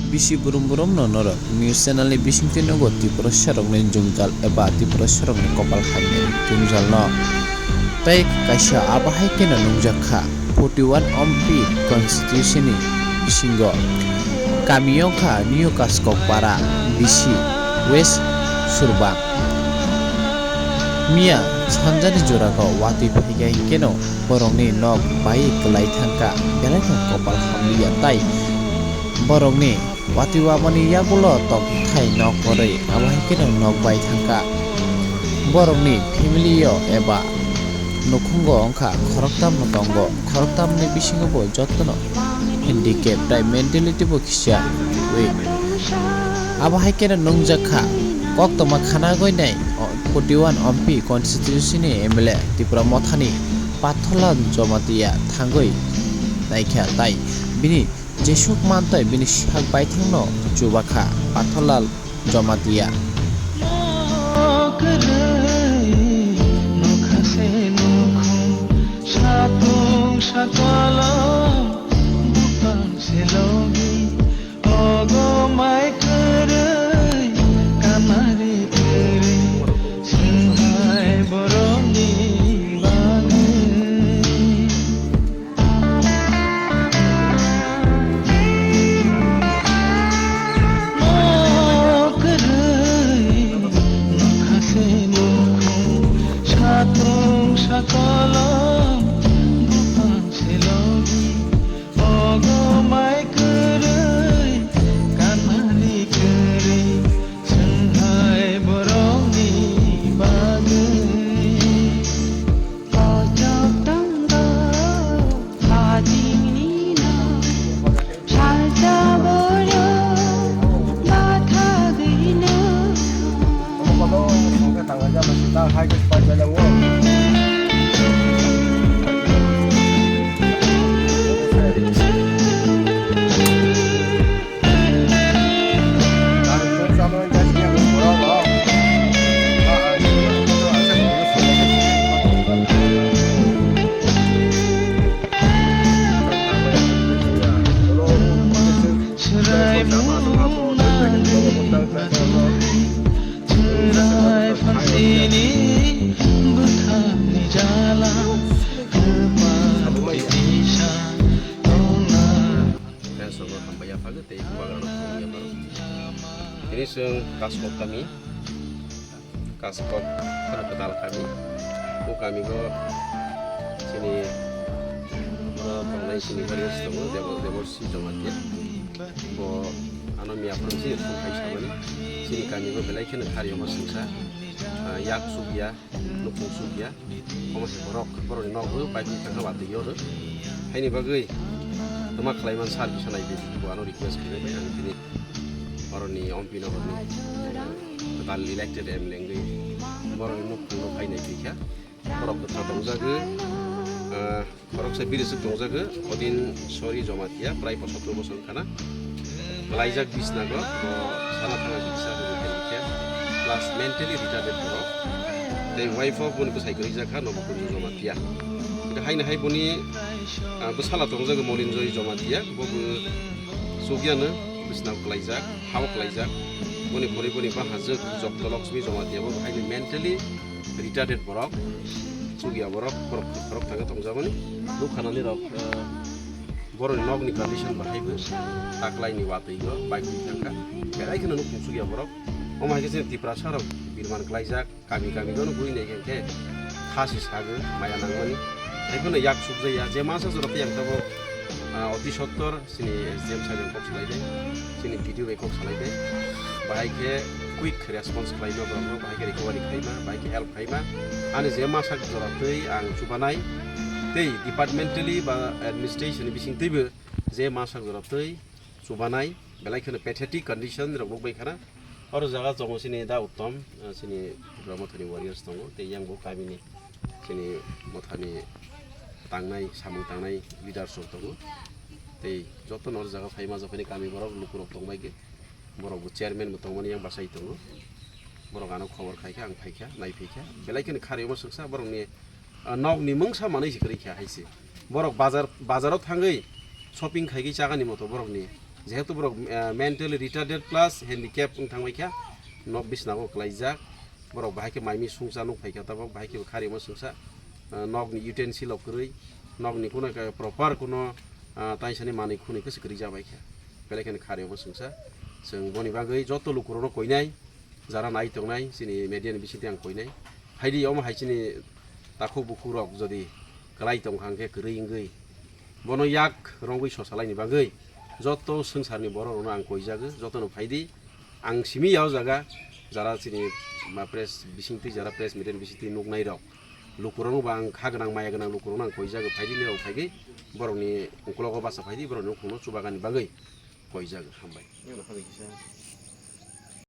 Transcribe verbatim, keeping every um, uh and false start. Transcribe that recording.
Bisi brum brum no norok news channel ni bisingtwi nugo Tiprasa rokni jwngjal eba Tiprasa rokni kopal hamya jwngjal no. Tei kaisa abo hai kheno nungjak kha forty one M P constituency ni bisingo kami wngkha New Kaskok Para, bisi West Surbang. Miya sanjani jorao watwi phaikha hinkeno borokni nok bai kwlai thangkha, belai khe kopal hamliya tai borokni watwi wamani yagulo tongthai nok kwrwi, abo hai kheno nok bai thangkha. Borokni family o eba nukhungo wngkha khoroktam no tongo, khoroktam ni bisingo bo jotono handicap tai mentality bo kisa weak. Abo hai kheno nungjak kha, koktwma khana goinai forty one M P constituency ni M L A Tipra Mothani Pathola Jamatia thangwi naikha tai bini jesuk mantwi bini sak baithangno chubakha Patholal Jamatia. Fans rokno hambai yaphagwi tei bubagrano khulumya pharo. Tini chwng Kaskok kami, Kaskok kheno kwtal kami. O kamigo chini oro tongnai chini warriors tongo, Debo-, Deborsi Jamatia. Bo ano miya phano chini thumphai samani. Chini kamigo belai kheno khariyama singsa, ah, yak chukya, nukhung chukya. Omo se borok, borokni nokbo bike ni thangna watwi oro. Haini bagwi twma khlaiman sir kisa naibi, bo ano request khainai bai ang tini borokni M P nogorni, eh, kwtal elected M L A wngwi borokni nukhungo phai naipikha. Borok kwthang tongjagwi, eh, khoroksa biriswk tongjagwi, Odin Sori Jamatia, prai pochottor bosor wngkhana. Klaijak bisnago, bo sana thangna kisa hwnwi khe, plus mentally retarded borok. Tei wife o boni bwsai kwrwi jakha, Nobokunjo Jamatia. Hwnkhe haino hai boni, ah, bwsala tongjago Molinjoy Jamatia, bo bo chukyano bisnago klaijak, hao klaijak. Boni pore boni bahajwk Jokto Lakshmi Jamatia, bo bo haino mentally retarded borok, chukya borok, borok, borok thangwi tongjamani. Nukhanani rok, eh, borokni nokni condition bahai bo, taklaini watwi o bike bai thangkha. Belai kheno nukhung chukya borok. Omo hai khe chini Tiprasa rok birman klaijak, kami kami gono guri nai khe kha si sago, maya nangmani. Hai phano yak sukjaya, je masa jora tei ang tabuk, ah, oti sottor, chini S D M sir bai kok salai de, chini B D O bai kok salai de, bahai khe quick response khlai ma borok no, bahai khe recovery khlai ma, bahai khe help khlai ma. Ani je masa jora twi ang chubanai, tei departmentally ba administration ni bising twibo je masa jora twi chubanai, belai kheno pathetic condition rok bo bai khana. Oro jaga tongo chini da Uttom, ah, chini Tipra Mothani warriors tongo, tei yang bo kamini chini mothani tangnai, samung tangnai leaders rok tongo. Tei joto no oro jaga phai ma, jokhoni kami borok lukurok tongbai khe, borok bo chairman bo tongmani yang bachai tongo. Borok ano khobor khai kha, ang phai kha, nai phai kha. Belai kheno kharwi omo swngsa borokni, ah, nokni mungsa manwi se kwrwi kha hai se. Borok bazar, bazaro thangwi shopping khai khe chagani moto borokni Jehetu borok, eh, mentally retarded plus handicap wng thangbai kha, nok bisnago kwlaijak. Borok bahai khe maimi sungsa nuk phaikha, tabok bahai khe kharima sungsa, eh, nokni utensil rok kwrwi, nokni kuno khe proper kuno, ah, taisani manwi khunwi khe se kwrwi jabai kha. Belai kheno kharima sungsa. Chwng boni bagwi joto lukurokno koinai, jara nai tongnai, chini media ni bisingtwi ang koinai. Phaidi omo hai chini takhuk bukhuk rok jodi kwlai tongkha hwnkhe kwrwi wngwi bono yak rongwi sosalaini bagwi joto swngcharni borok rokno ang koijago, jotono phaidi. Ang simi ya o jaga jara chini ma press bisingtwi, jara press media ni bisingtwi nuknai rok, lukurokno bo ang kha gwnang maya gwnang lukurokno ang koijago, phaidi nirok phaigwi borokni uklogo bacha phaidi, borokni nukhungno chubagani bagwi koijago. Hambai. Nini rok phaidi kisa.